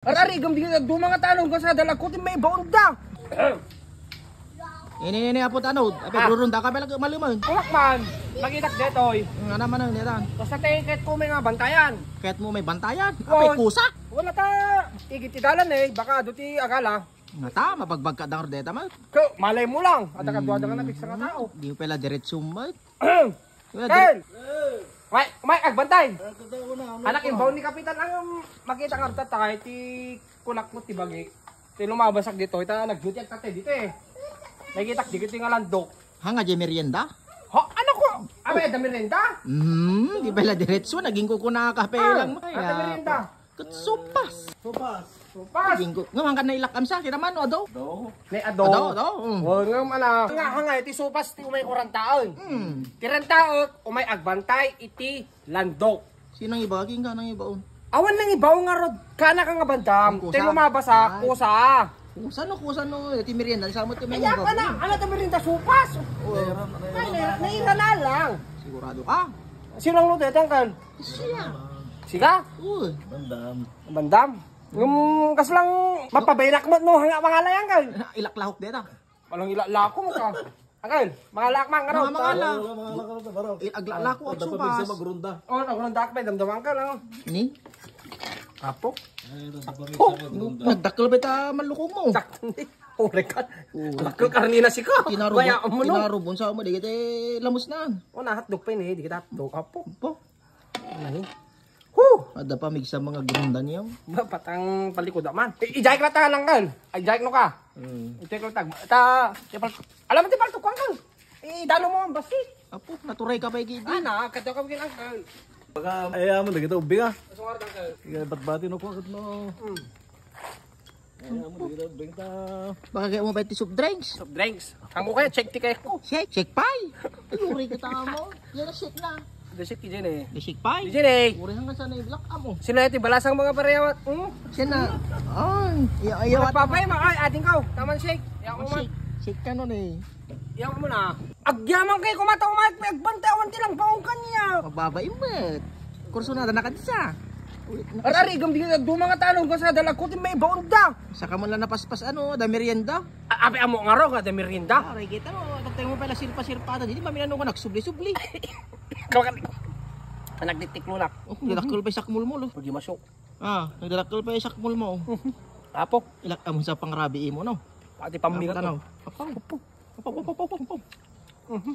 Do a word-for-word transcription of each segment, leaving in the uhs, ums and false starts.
Ararigam di ka duma nga tanong ka sa dalagko, ti may baon da. Ini, ini, Apo Tanod. Apay, ah, rurunda ka pala, maluman. Kulak man. Makitak detoy. Nga naman ang nitan. Basta tayo, kahit ko may nga bantayan. Kahit mo may bantayan? Apay, kusak. Wala ta. Igit ti dalan eh. Baka do ti agala. Nga ta, mabagbag ka dang rodeta, man. Ko, malay mo lang. At ang kadwa nga nabiksa nga tao. Di pala diretso, man. Wala, Ken! May, may agbantay. Anak, yung baon ni Kapitan ang makita nga rita tayo, ti kunak mo, ti bagik. Ti lumabasak dito, ita nag-duty ang tatay dito eh. Nakitak di kiti nga landok. Ha, nga di merienda? Ha, ano ko? Abay, da merienda? Hmm, di pala diretso, naging kukuna kape lang. Ah, merienda. Ket sopas. Sopas. Sopas. Linggo. Nga man kan nailak-am sa, kita man, no, ado? Do. Nay ado. Ado, ado, mm. O, nga man, ah. Nga, nga, iti sopas, ti umay ko rantaon. Mm. Ti rantaon, umay agbantay, iti landok. Sino nang iba? Aging ka nang ibaon? Awan nang ibaon nga rod. Kana ka nga bandam. Ang kusa. Ti lumabas, ah, kusa. Kusa no, kusa no. Iti merienda, samot ti may. Kaya pa na, ano ti merienda, sopas? O. Ay, naira, naira na lang. Sigurado ka? Sino ang luto? Tangkal. Siya. Siga? Uy. Bandam. Bandam? Ngem, kas lang, mapabaynak met no, nga mangalayan ka. Ilaklahok deta. Walang ilaklako mo ka. Angkal, mangalak man, ano? Mga mangala. Wala, wala, wala, wala, wala. Eh, aglaklako at sopas. Dapat minsan magrunda. O, nagrunda ka pa, damdaman ka lang. Ni? Apo? Ay, dapat minsan magrunda. Nagdakkel ba ta malukong mo? Sakto ni. Ore ka. Ore. Dakkel karni na sika. Tinarubon, kaya mo, no? Tinarubon sa mo, di kita lamus na. O, nahatdog pa ini, di kita hatdog. Apo. Apo. Ano? Hu! Adda pa migsa mga grunda niyo. Ba, patang palikod man. I-, i-jack na ta lang kan. Ay, jack no ka. Hmm. I-check lang tag. Ta, tipal-, alam mo, tipal tukwang kan. Idano mo ang basi. Apo, naturay ka pa, igidi. Ah, na, kadto ka, bigyan, angkal. Baka, ay, amo, dagita ubi ka. Sungar, angkal. Iga, batbati no ko, no. Hmm. Ay, amo, dagita ubi ta. Baka kaya mo ba iti soft drinks? Soft drinks. Amo kaya, check ti kaya ko. Check, check pay. Yuri kita mo. Yan ang shake na. The shake, Jen eh. The shake pay? Jen eh. Uri hanggang sana yung black amo. Sino yung tibalasang mga pariyawat? Hmm? Siya na. Ay, iya, iya, Mga papay, mga, ay, ating ko. Taman shake. Yaw ko man. Shake, shake ka nun eh. Yaw mo na. Agyaman kayo kumataw, Mike. May agbantay, awan ti lang baong kanya. Mababa yung bet. Kursunada na kadsa. Ulit na. Ararigam di ka duma nga tanong ka sa dalagko, ti may baon da. Saka mo lang napaspas, ano, da merienda. A-, abi amo nga ro, nga da merienda. Aray, kita mo, pagtayo mo pala sirpa-sirpa, di ba minano ka nagsubli-subli? Kawakan. Nagtitiklo na. Oh, nagdakkel pa isak mulmul, oh. Pag imasok. Ah, nagdakkel pa isak mulmo. Apo. Ilak amo sa pangrabi imo, no? Pati pambira Apo, to. Tanaw. Apo. Apo. Apo, apo, apo, apo, apo. Mhm.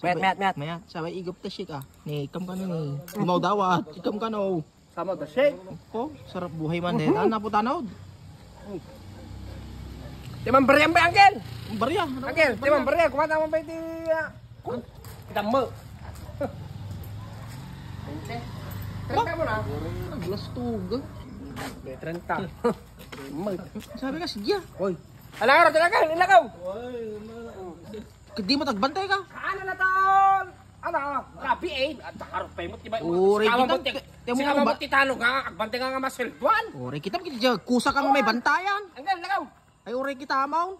Mayat, mayat, mayat. Mayat, sabay igop ta siya ka. Ni, ikam ka ni. Imaw dawat, ikam ka no. Sama da shake. Ko, sarap buhay man din. Ano po tanod? Di man barya, Angkel. Ang barya, ano? Angkel, di man barya. Kumata mo ba iti, ah, kun-, kita mo. Trenta mo na. Naglastuga. May trenta. Sabi ka, sige. Hoy. Ala, ara, talaga, ilakaw. Di mo tagbantay ka? Ano na to? Ano? Grabe eh. At saka rupay mo, di ba? Uri, sika kita, mo, ti-, ti-, sika mo, mo, ba- ti Tano nga, agbantay nga nga masilbuan. Uri, kita mo, kita, kusa ka nga may bantayan. Ang ganda ka. Ay, uri, kita mo.